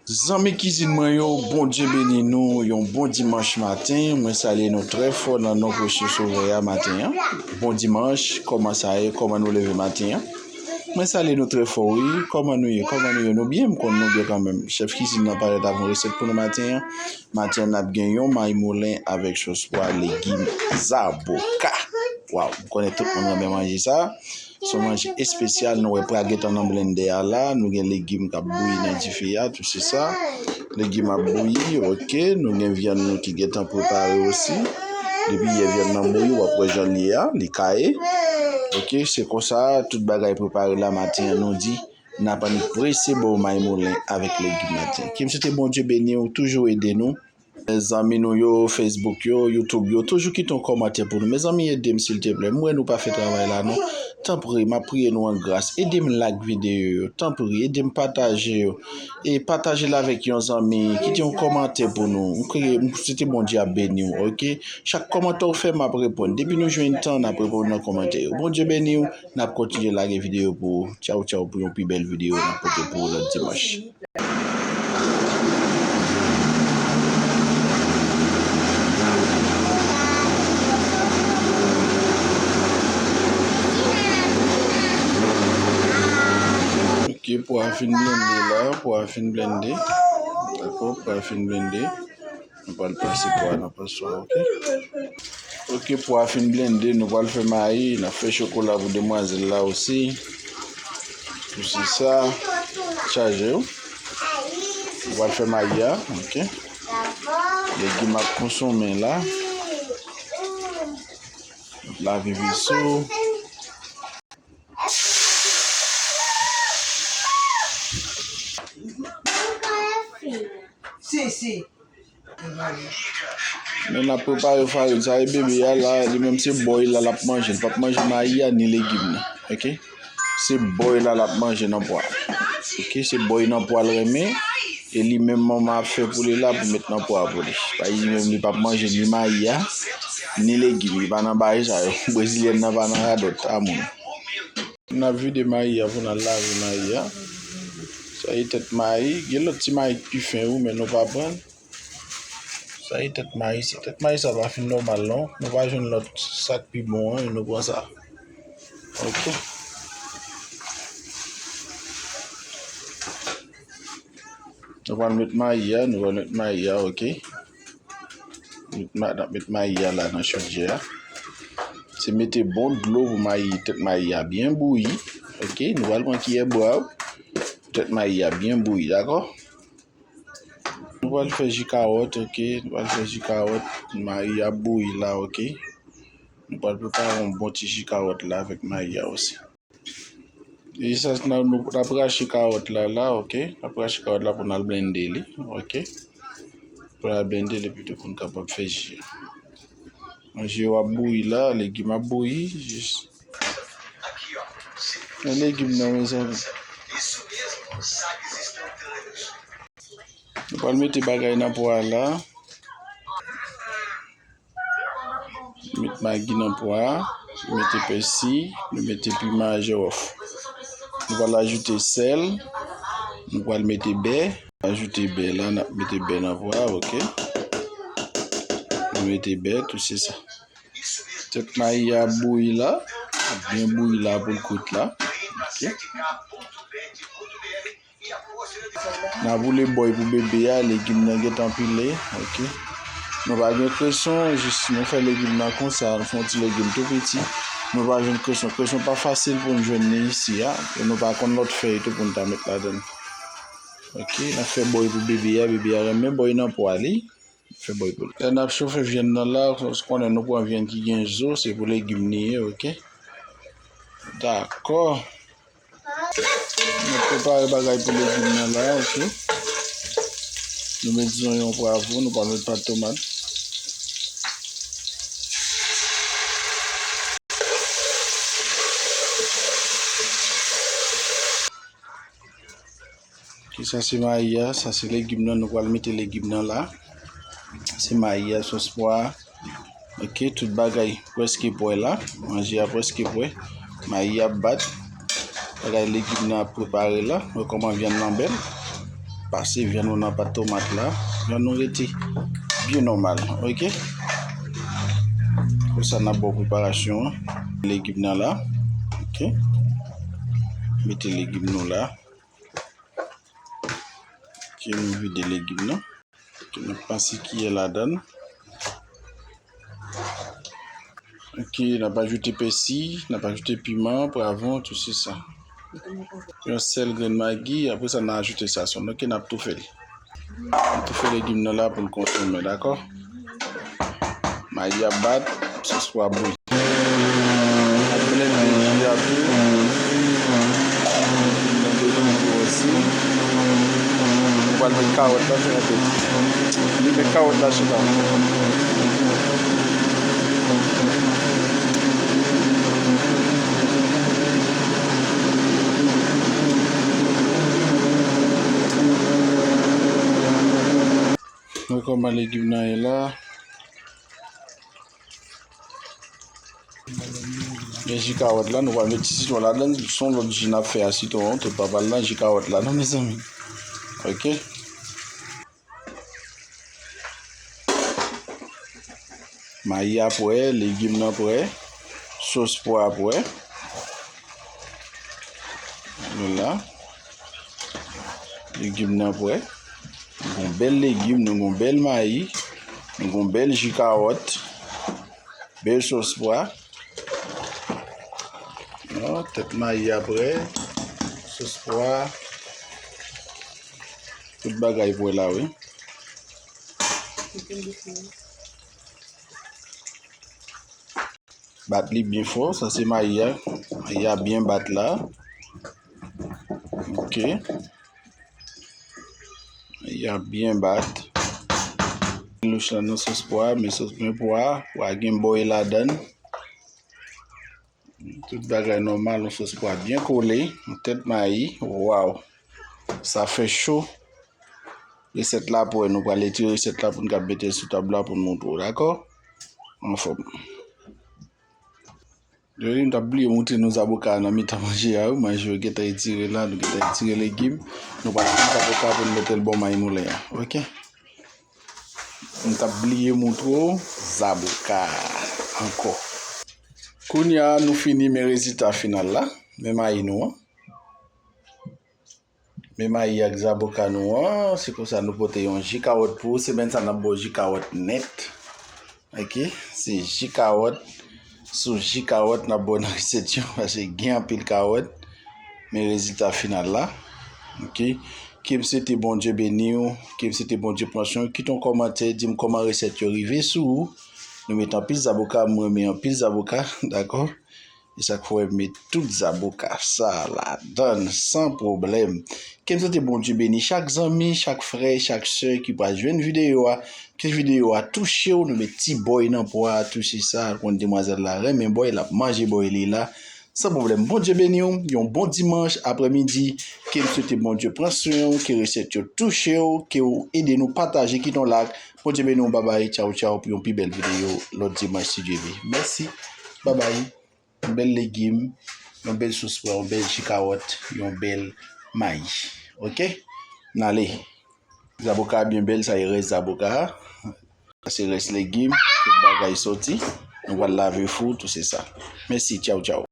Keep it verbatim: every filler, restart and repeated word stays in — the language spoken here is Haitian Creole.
Zanmi kizin mwen yo, Bondye beni nou, yon bon dimanch maten. Mwen salye nou trè fò nan non presye Sovè a maten an. Bon dimanch, kòman sa ye? Kòman nou leve maten an? Mwen salye nou trè fò, wi. Kòman nou ye? Kòman nou ye? Nou byen? M konn nou byen kanmenm. Chèf kizin nan parèt avè yon resèt pou nou maten an. Maten an, n ap gen yon may moulen avèk sòs pwa, legim, zaboka. Waw, m konnen tout moun renmen manje sa. Se yon manje espesyal, nou wè pwa gentan nan blendè a la, nou gen legim k ap bouyi nan dife a, tou se sa. Legim ap bouyi, oke, nou gen vyann nou ki gentan prepare osi. Depi yè vyann nan bouyi, w ap wè jan l ye a, li kaye. Oke, se konsa, tout bagay prepare la maten an, nou di, n ap annik prese ba w may moulen avèk legim maten. Ke m swete Bondye beni w, toujou ede nou. Zanmi nou yo, Facebook yo, YouTube yo, toujou kite yon kòmantè pou nou. Mezanmi, ede m silteplè. M wè nou pa fè travay la non. Tanpri, m ap priye nou an gras. Ede m like videyo yo. Tanpri, ede m pataje yo. E pataje l avèk yon zanmi. Kite yon kòmantè pou nou. M priye, m swete Bondye ap beni w, oke? Chak kòmantè w fè, m ap reponn. Depi nou jwenn tan, n ap reponn nan kòmantè yo. Bondye beni w. N ap kontinye lage videyo pou ou. Tchaw, tchaw, pou yon pi bèl videyo n ap pote pou ou lòt dimanch. Ok, pwa a fin blende la, pwa a fin blende. Dakò, pwa a fin blende. Nou pral pase pwa a nan paswa, oke? Ok, pwa a fin blende, nou pral fè mayi, n ap fè chokola pou demwazèl la osi. Tou se sa, chaje yo. Nou pral fè mayi a, oke? Legim ap konsonmen la. Lave veso. Si, si. Men n ap prepare farin. Sa e bebe a la, li menm se bòy la l ap manje. Li p ap manje mayi a ni legim nan. Oke? Se bòy la l ap manje nan pwa. Oke? Se bòy nan pwa l renmen. E li menm manman ap fè pou li la pou met nan pwa pou li. Paske li menm li p ap manje ni mayi a, ni legim. Li pa nan bagay sa yo. Brezilyèn nan pa nan radòt a moun. N ap vide mayi a pou n al lave mayi a. Sa e tèt mayi. Gen lòt ti mayi k pi fen wi, men nou pa pran l. Sa e tèt mayi. Se tèt mayi sa pa fin nòmal non. Nou pa jwenn lòt sa k pi bon an, nou pran sa. Oke. Nou pral met mayi a, nou pral met mayi a, oke. Met ma-, n ap met mayi a la nan chodyè a. Se mete bon dlo pou mayi, tèt mayi a byen bouyi. Oke, nou pral pran kiyè bwa pou tèt mayi a byen bouyi, dakò? Nou pral fè ji kawòt, oke? Nou pral fè ji kawòt. Mayi a bouyi la, oke? Nou pral prepare yon bon ti ji kawòt la avèk mayi a osi. E sa, n a, nou, n ap rache kawòt la, la, oke? N ap rache kawòt la pou n al blende li, oke? Pou n al blende li pito pou n kapab fè ji a. Manje yo ap bouyi la, legim ap bouyi, jis. Men legim nan, mezanmi. Nou pral mete bagay nan pwa la. Met magi nan pwa a, nou mete pèsi, nou mete piman jewòf. Nou pral ajoute sèl, nou pral mete bè, ajoute bè la, n ap mete bè nan pwa a, oke. Nou mete bè, tou se sa. Tèt mayi a ap bouyi la, ap byen bouyi la pou l kwit la. Oke. N a boule bòy pou bebe a, legim nan gentan pile, oke. Nou pa gen kreson, jis nou fè legim nan konsa, nou fè yon ti legim tou piti. Nou pa jwenn kreson, kreson pa fasil pou n jwenn li isi a, e nou pa konn lòt fèy tou pou n ta met ladan l. Oke, n ap fè bòy pou bebe a, bebe a renmen bòy nan pwa li. Fè bòy pou li. Lè n ap chofe vyann nan la, ou konnen nou pran vyann ki gen zo, se pou legim li ye, oke? Dakò. Nou prepare bagay pou legim nan la, oke? Nou met zonyon, pwavwon, nou pral met pat tomat. Ki sa se mayi a, sa se legim nan, nou pral mete legim nan la. Se mayi a, sòs pwa a. Oke, tout bagay prèske prè la. Manje a prèske prè. Mayi a ap bat. Bagay legim nan ap prepare la. Wè kòman vyann nan bèl. Pase vyann nou nan pat tomat la. Vyann nou rete byen nòmal, oke? Konsa n ap ba w preparasyon an. Legim nan la. Oke. Mete legim nou la. Oke, nou vide legim nan. Oke, n ap pase kiyè ladan l. Oke, n ap ajoute pèsi, n ap ajoute piman, pwavwon, tout se sa. Yon sèl grenn magi, apre sa n a ajoute sazon. Oke, n ap toufe l. N ap toufe legim nan la pou l konsome, dakò? Magi ap bat, sòs pwa bouyi. N ap blende ji a tou. Blende ji a tou osi. Nou pral met kawòt la sou yon peti. Li met kawòt la sou la. Nou kòman legim nan ye la. Gen ji kawòt la, nou pral met ti sitwon ladan l. Se yon lòt ji n ap fè a, sitwon an, tout pa pral nan ji kawòt la, non, mezanmi. Oke. Mayi a prè, legim nan prè, sòs pwa a prè. Vwala. Legim nan prè. Nou gon bèl legim, nou gon bèl mayi, nou gon bèl ji kawòt, bèl sòs pwa. Bon, tèt mayi a prè, sòs pwa. Tout bagay prè la, wi. Bat li byen fò. Sa se mayi a. Mayi a byen bat la. Oke. Mayi a byen bat. Louch la nan sòs pwa, men sòs, men pwa, pwa gen bòy ladan l. Tout bagay nòmal, yon sòs pwa byen kole, yon tèt mayi. Waw! Sa fè cho. Resèt la prè, nou pral retire resèt la pou n ka mete l sou tab la pou n montre w, dakò? Anfòm. Jodi, m t ap bliye montre nou zaboka nan mitan manje a, wi. Manje yo gentan etire la, nou gentan etire legim. Nou pral pran zaboka pou n mete l bò mayi moulen an, oke? M t ap bliye montre w zaboka ankò. Kounye a, nou fini, men rezilta final la. Men mayi nou an. Men mayi ak zaboka nou an, se konsa nou pote yon ji kawòt pou ou. Semèn sa, n ap ba w ji kawòt nèt. Oke, se ji kawòt sou ji kawòt n ap ba w nan resèt yo, paske gen anpil kawòt. Men rezilta final la. Oke, ke m swete Bondye beni w, ke m swete Bondye pran swen w. Kite yon kòmantè, di m kòman resèt yo rive sou ou. Nou met anpil zaboka, m renmen anpil zaboka, dakò? E sa k fè w met tout zaboka sa ladan l san pwoblèm. Ke m swete Bondye beni chak zanmi, chak frè, chak sè ki pral jwenn videyo a. Ke videyo a touche w, nou met ti bòy nan pwa a, touche sa. Konn demwazèl la renmen bòy, l ap manje bòy li la. San pwoblèm. Bondye beni w, yon bon dimanch aprèmidi. Ke m swete Bondye pran swen w, ke resèt yo touche w, ke w ede nou pataje, kite yon like. Bondye beni w, babay, tchaw, tchaw, pou yon pi bèl videyo lòt dimanch, si Dye vle. Mèsi, babay. Yon bèl legim, yon bèl sòs pwa, yon bèl ji kawòt, yon bèl mayi. Oke? N ale. Zaboka a byen bèl, sa e rès zaboka a. Sa se rès legim, tout bagay soti. Nou pral lave fou, tout se sa. Mèsi, tchaw, tchaw.